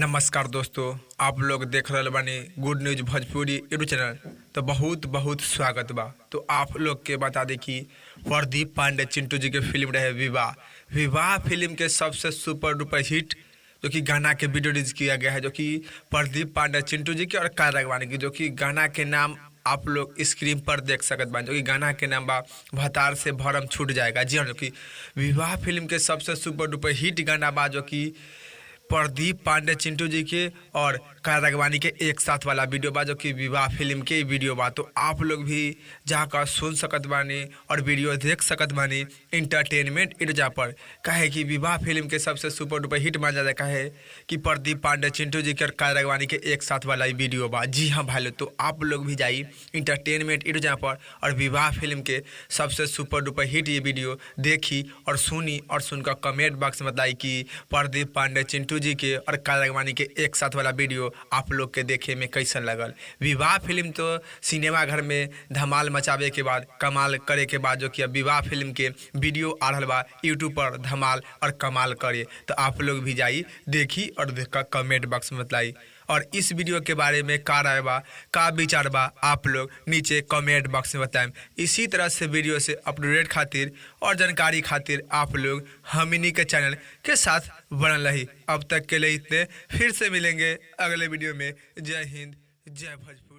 नमस्कार दोस्तों, आप लोग देख रहल बानी good news Bhojpuri YouTube channel. तो बहुत बहुत स्वागत बा। तो आप लोग के बता दी कि प्रदीप पांडे चिंटू जी के फिल्म रहे विवाह। विवाह फिल्म के सबसे सुपर डुपर हिट जो कि गाना के वीडियो रिलीज किया गया है, जो कि प्रदीप पांडे चिंटू जी के और कारा राघवानी की, जो कि गाना के नाम आप लोग स्क्रीन पर देख सकत बानी, जो कि गाना के नाम बा भतार से भरम छूट जाएगा। जी हाँ, जो कि विवाह फिल्म के सबसे सुपर डुपर हिट गाना बा, जो कि प्रदीप पांडे चिंटू जी के और कारा राघवानी के एक साथ वाला वीडियो बा, जो कि विवाह फिल्म के वीडियो बा। तो आप लोग भी जाकर सुन सकत बानी और वीडियो देख सकत बानी इंटरटेनमेंट इर्जा पर। काहे कि विवाह फिल्म के सबसे सुपर डुपर हिट मान जाता है, काहे कि प्रदीप पांडे चिंटू जी के और कारा राघवानी के एक साथ वाला ई वीडियो बा। जी हाँ भाई लोग, तो आप लोग भी जाइए इंटरटेनमेंट इर्जा पर और विवाह फिल्म के सबसे सुपर डुपर हिट ये वीडियो देखी और सुनी और सुनकर कमेंट बॉक्स में बताई कि प्रदीप पांडे चिंटू जी के और कारा राघवानी के एक साथ वाला वीडियो आप लोग के देखे में कैसन लगल। विवाह फिल्म तो सिनेमा घर में धमाल मचावे के बाद, कमाल करे के बाद, जो कि अब विवाह फिल्म के वीडियो आ रहा बा यूट्यूब पर धमाल और कमाल करे। तो आप लोग भी जाई देखी और देख कर कमेंट बॉक्स में बताई और इस वीडियो के बारे में का राय बा, का विचार बा, आप लोग नीचे कमेंट बॉक्स में बताएं। इसी तरह से वीडियो से अपडेट खातिर और जानकारी खातिर आप लोग हमनी के चैनल के साथ बनल रही। अब तक के लिए इतने, फिर से मिलेंगे अगले वीडियो में। जय हिंद, जय भोजपुरी।